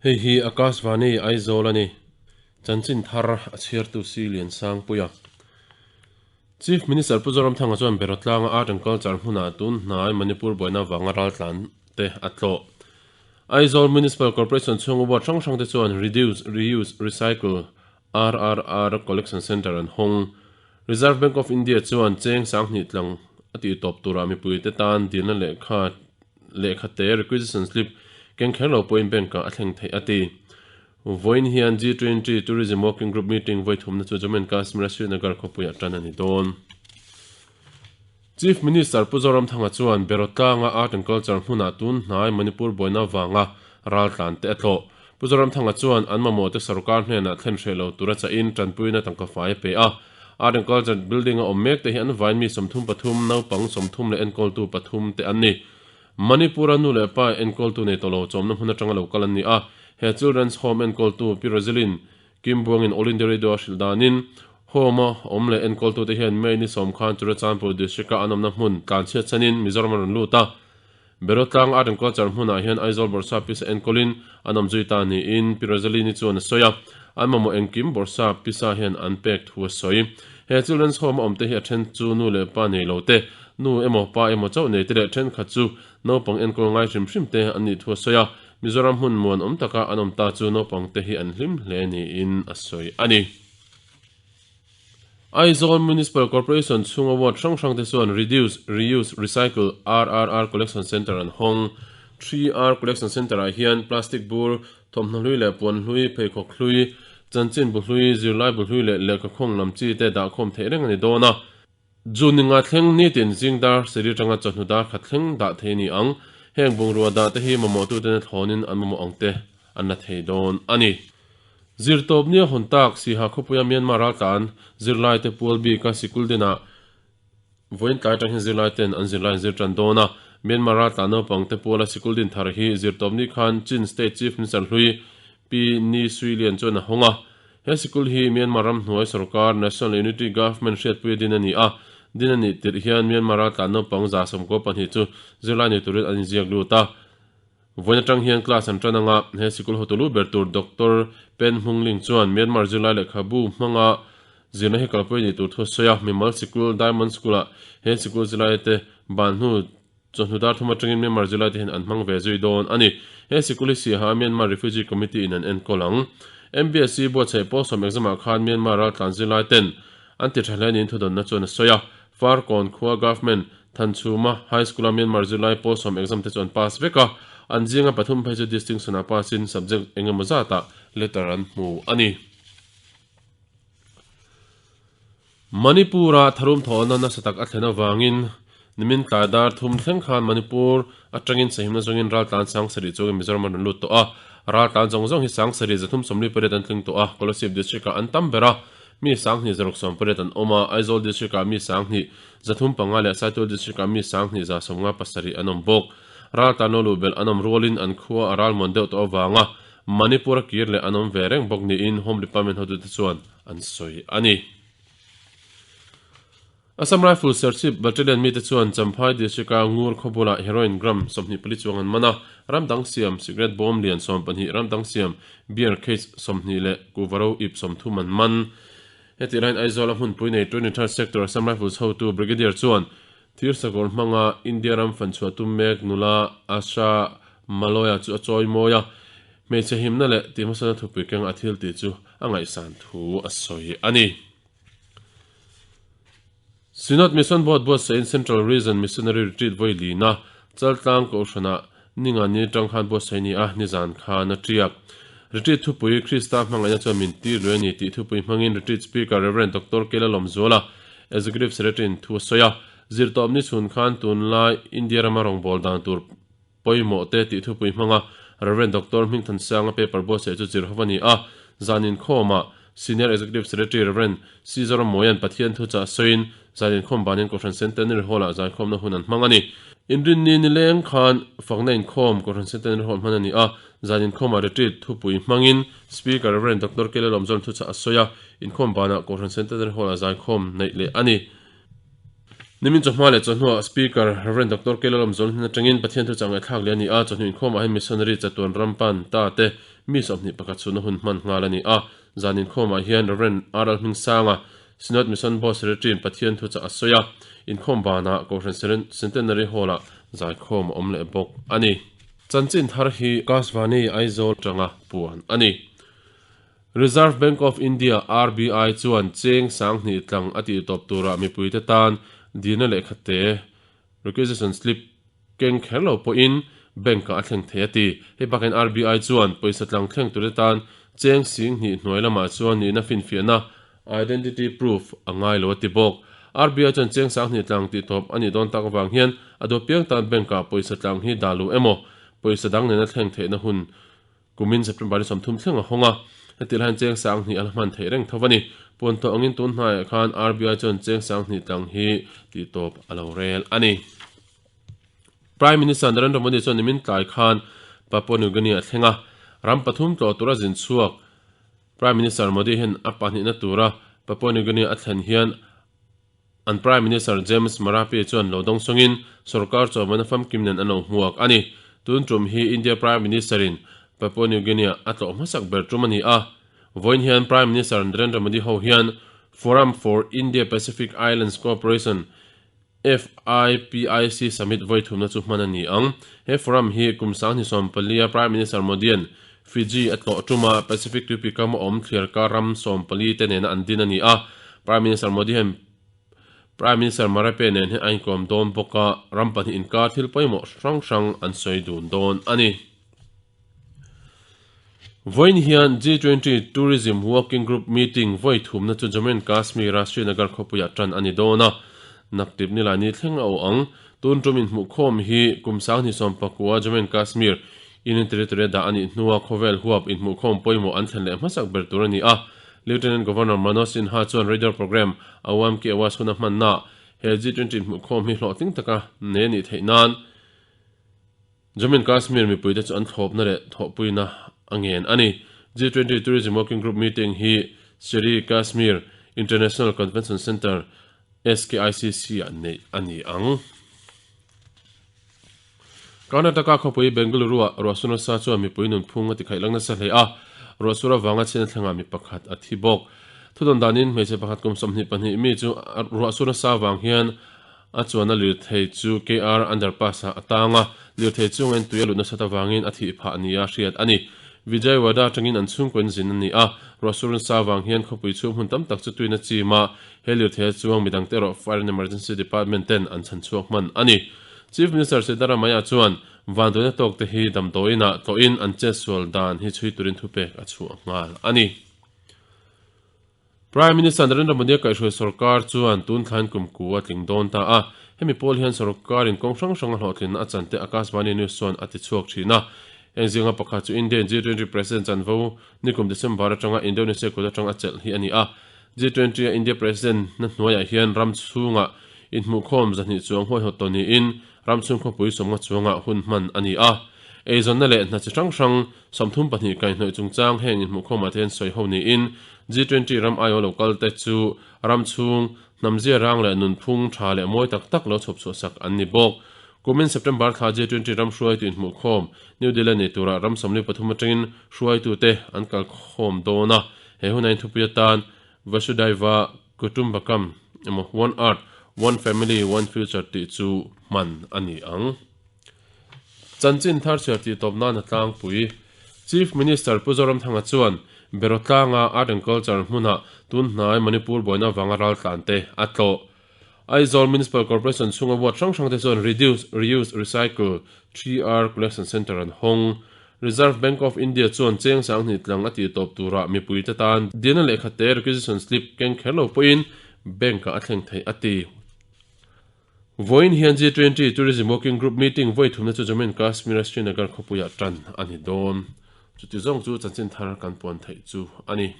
Hei hi Akashvani Aizawl a ni. Chanchin thar a chhiartu si Liansangpuia. Chief Minister Pu Zoramthanga chuan Beratlanga Art and Culture hmunah tun hnai Manipur buaina vanga raltlan te a tlawh. Aizawl Municipal Corporation chhunga ward hrang hrang te chuan Reduce, Reuse, Recycle, RRR, Collection Centre an hawng. Reserve Bank of India chuan cheng sanghnih tlang a tih tawp turah mipuite tan dilna lehkha lehkha te, requisition slip, keng kher lo pawhin bank-ah a thleng theih a ti. Vawiin hian G20 Tourism Working Group meeting vawi thumna chu Jammu and Kashmir-a Srinagar khawpuiah tan a ni dawn. Chief Minister Pu Zoramthanga chuan Berawtlanga Art and Culture hmunah tun hnai Manipur buaina vanga raltlan te a tlawh. Pu Zoramthanga chuan an mamawhte sorkar hnenah thlen hreh lo tura chahin tanpuina tangka fai a pe a. Art and Culture building a awm mek te hi an vain mi 33, naupang 30 leh enkawltu pathum te an ni. Manipur-a nu leh pa enkawltu nei tawh lo chawmna hmun atanga lo kal an ni a. He Children's Home enkawltu Pi Roselyn Kim Buangin All India Radio a hrilh danin, Home-a awm leh enkawltute hian May ni sawm khan Churachandpur District-a an awmna hmun tlanchhiat chanin Mizoram an rawn lut a. Berotlang Art and Culture hmunah hian Aizawl Bawrhsap pisa enkawlin an awm zui ta niin Pi Roselyn-i chuan a sawi a. An mamawh engkim Bawrhsap pisa hian an pek thu a sawi. He Children's Home-a awmte hi a then chu nu leh pa nei lo te, nu emaw pa emaw chauh nei te leh thenkhat chu naupang enkawl ngai hrim hrim te an nih thu a sawi a. Mizoram hmun muan awm taka an awm ta chu naupang te hi an hlim hle niin a sawi a ni. Aizawl Municipal Corporation chhunga ward hrang hrang te chuan Reduce, Reuse, Recycle, RRR, Collection Centre an hawng. 3R Collection Centre ah hian plastic bur, thawmhnaw hlui leh puan hlui, pheikhawk hlui, chanchin bu hlui, zirlai bu hlui leh lehkha khawng lam chi te dahkhawm theih reng a ni dawn a. June ninga thleng nitin zing dar seri atanga chawhnu dar khat thleng dah thei a ni ang. Heng bungrua dah te hi mamawhtuten a thlawnin an mamawh ang te an la thei dawn a ni. Zirtawp nia hawn tak Siha khawpuia Myanmar raltlan zirlaite pual bika sikul dinah vawiin tlai atang hian zirlaiten an zirlai an zir tan dawn a. Myanmar raltlan naupang te puala sikul din thar hi zirtawp ni khan Chin State Chief Minister hlui Pi Ni Sui Lian chuan a hawng a. He sikul hi Myanmar ramhnuai sorkar National Unity Government hriatpuia din a ni a, din a nih tirh hian Myanmar raltlan naupang 92 chu zirlai nei turin an inziak lut a. Vawiin atang hian class an tan anga he sikul hotu lu ber tur Doctor Pen Hmung Ling chuan Myanmar zirlai lehkhabu hmanga zirna hi kalpui a nih tur thu a sawi a, mimal sikul Diamond School-ah he sikul zirlaite ban hnu Chawhnu dar thum atangin Myanmar zirlaite hian an hmang ve zui dawn a ni. He sikul hi Siaha Myanmar Refugee Committee in an enkawl ang. MBSC buatsaih pawlsawm exam ah khan Myanmar raltlan zirlai ten an ti tha hle niin thudawnna chuan a sawi a. Farkawn khua Government Thanchhuma High School a Myanmar zirlai pawlsawm exam te chu an pass vek a, an zinga pathum phei chu distinction ah pass in subject engemaw zatah letter an hmu a ni. Manipur-a tharum thawhna nasa tak a thlen avangin nimin tlai dar thum thleng khan Manipur atangin sahimna zawngin raltlan sangsarih chungin Mizoram an rawn lut tawh a. Raltlan zawng zawng hi sangsarih 348 an tling tawh a, Kolasib District-ah an tam ber a, mi sanghnih 668 an awm a, Aizawl District-ah mi sanghnih 305 leh Saitual District-ah mi sanghnih 157 an awm bawk. Raltlan lo luh belh an awm rualin an khua a ralmuan deuh tawh avanga Manipur-a kir leh an awm ve reng bawk niin Home Department hotute chuan an sawi a ni. Assam Rifles Serchhip Battalion mite chuan Champhai District-a Ngur khaw bulah heroin gram 24 chuang an man a, ram dang siam cigarette bawm lian 12, ram dang siam beer case 20 leh kuhva ro ip 30 an man. Hetih laiin Aizawl-a hmunpui nei 23rd Sector Assam Rifles hotu Brigadier chuan Thirsakawr hmanga India ram fanchhuah tum mek nula Asha Maloya chu a chawi mawi a, hmeichhe himna leh tihhmasana thupui keng a thil tih chu a ngaihsan thu a sawi a ni. Synod Mission Board buatsaihin Central Region Missionary Retreat vawi lina Chaltlang Kohhranah ninga ni atang khan buatsaih a ni a, nizan khan a tiak. Retreat thupui Krista hmangaihna chuan min tir lui a ni tih thupui hmangin Retreat Speaker Rev. Doctor Kela Lawmzuala, Executive Secretary in thu a sawi a, zirtawp ni chhun khan tunlai India rama rawngbâwl dan tur pawimawh te tih thupui hmanga Rev. Doctor Hmingthansanga paper buatsaih chu zir ho a ni a, zan inkhawmah Senior Executive Secretary Rev. C. Zorammawia'n Pathian thuchah sawiin zan inkhawm banin Kohhran Centenary Hall-ah zaikhawmna hun an hmang a ni. Inrinni nileng khan fakna inkhawm Kohhran Centenary Hall hman a ni a, zan inkhawmah retreat thupui hmangin Speaker Rev. Doctor Kele Lawmzawm thuchah a sawi a, inkhawm banah Kohhran Centenary Hall-ah zaikhawm neih leh a ni. Nimin chawhma leh chawhnuah Speaker Rev. Doctor K. Lalawmzawl hnen atangin Pathian thuchah ngaihthlak leh a ni a, chawhnu inkhawmah hian Missionary chatuan ram pan ta te mi 21 chhunna hun hman nghal a ni a. Zan inkhawmah hian Rev. R. Lalhmingsanga, Synod Mission Board Secretary-in Pathian thuchah a sawi a, inkhawm banah Kohhran Centenary Hall-ah zaikhawm a awm leh bawk a ni. Chanchin thar hi Kasvani Aizawl atanga puan a ni. Reserve Bank of India, RBI, chuan cheng 2000 tlang a tihtawp turah mipuite tan dilna lehkhate, requisition slip, keng kher lo pawhin bank-ah a thleng thei a ti. Hei bakin RBI chuan pawisa tlang thleng turte tan cheng 2000 hnuai lamah chuan nihna finfiahna, identity proof, a ngai lo a ti bawk. RBI chuan cheng 2000 tlang tihtawp a nih dawn tak avang hian a duapiang tan bank-ah pawisa tlang hi dah luh emaw pawisa dang nena thleng theihna hun Kumin September ni 30 thleng a hawng a, heti lai hian cheng 2000 a la hman theih reng tho a ni. Puan tawh angin tun hnaiah khan RBI chuan cheng 2000 tlang hi tihtawp a lo rel a ni. Prime Minister Narendra Modi chuan nimin tlai khan Papua New Guinea a thleng a, ram pathum tlawh tura zin chhuak Prime Minister Modi hian a pahnihna tura Papua New Guinea a thlen hian An Prime Minister James Marape chuan lo dawng sawngin sorkar chawhmana famkim nen an lo hmuak a ni. Tun tum hi India Prime Minister-in Papua New Guinea a tlawh hmasak ber tum a ni a. Vawiin hian Prime Minister Narendra Modi ho hian Forum for India-Pacific Islands Cooperation, FIPIC, Summit vawi thumna chu hman a ni ang. He forum hi kum 2014-a Prime Minister Modi-a'n Fiji a tlawh tuma Pacific tuipui kam a awm thliarka ram 14 te nena an din a ni a. Prime Minister Modi hian Prime Minister Marape nen hian a inkawm dawn bawk a, ram pahnih inkar thil pawimawh hrang hrang an sawi dun dawn a ni. Vawiin hian G20 Tourism Working Group meeting vawi thumna chu Jammu and Kashmir-a Srinagar khawpuiah tan a ni dawn a, naktip nilai ni thleng a awh ang. Tun tum inhmuhkhawm hi kum 2019 Jammu and Kashmir Union Territory-a dah a nih hnua khawvel huap inhmuhkhawm pawimawh an thlen leh hmasak ber tur a ni a. Lieutenant Governor Manoj Sinha chuan radio programme Awam Ki Awaaz huna hmannaah he G20 inhmuhkhawm hi hlawhtling taka nei a nih theih nan Jammu and Kashmir mipuite chu an thlawpna leh thawhpuina a ngen a ni. G20 Tourism Working Group meeting hi Seri Kashmir International Convention Centre, SKICC-ah neih a ni ang. Karnataka khawpui Bengaluru-ah ruahsur nasa chuan mipui nunphung a tikhaih lang nasa hle a, ruahsur avanga chhiatna thlengah mi pakhat a thi bawk. Thudawn danin hmeichhe pakhat kum 22 mi chu ruahsur nasa avang hian a chuanna lirthei chu KR Underpass-ah a tang a, lirthei chunga in tui a lut nasat avangin a thih phah nia hriat a ni. Vijayawada atangin an chhungkaw in zin a ni a, ruahsur nasa avang hian khawpui chhung hmun tam tak chu tuina chim a, he lirthei a chuang midangte erawh Fire and Emergency Department ten an chhan chhuak hman a ni. Chief Minister Siddaramaiah chuan vanduaina tawkte hi damdawiinah tlawhin an chetsual dan hi chhui turin thupek a chhuah nghal a ni. Prime Minister Narendra Modi-a kaihhruai sorkar chuan tun thlain kum ku a tling dawn ta a. Hemi pawl hian sorkarin kawng hrang hranga hlawhtlinna a chante Akashvani News chuan a ti chhuak thin a. Heng zinga pakhat chu Indian G20 President chanvo nikum December atanga Indonesia kut atanga a chelh hi a ni a. G20 a India President na hnuaiah hian ram chhungah inhmuhkhawm zahnih chuang huaihawt tawh niin ram chhung khawpui sawmnga chuangah hun hman a ni a. Eizawnna leh hna chi hrang hrang 32 kaihhnawih chungchang heng inhmuhkhawmah te hian sawi ho niin G20 ram aiawh lo kalte chu ram chhung hnamzia rang leh nunphung tha leh mawi tak tak lo chhawp chhuahsak an ni bawk. Kumin September thla G20 ram hruaitu inhmuhkhawm New Delhi nei turah ram 43 atangin hruaitute an kalkhawm dawn a. He hunah hian thupui atan Vasudhaiva Kutumbakam emaw One Earth, One Family, One Future tih chu hman a ni ang. Chanchin thar chhiar tih tawp nan a tlangpui. Chief Minister Pu Zoramthanga chuan Berawtlanga Art and Culture hmunah tun hnai Manipur buaina avanga raltlante a tlawh. Aizawl Municipal Corporation chhunga ward hrang hrangte chuan Reduce, Reuse, Recycle, 3R, Collection Centre an hawng. Reserve Bank of India chuan cheng 2000 tlang a tihtawp turah mipuite tan dilna lehkhate requisition slip keng kher lo pawhin bank-ah a thleng theih a ti. Vawiin hian G20 Tourism Working Group meeting vawi thumna chu Jammu and Kashmir-a Srinagar khawpuiah tan a ni dawn. Chuti zawng chu chanchin thar kan puan theih chu a ni.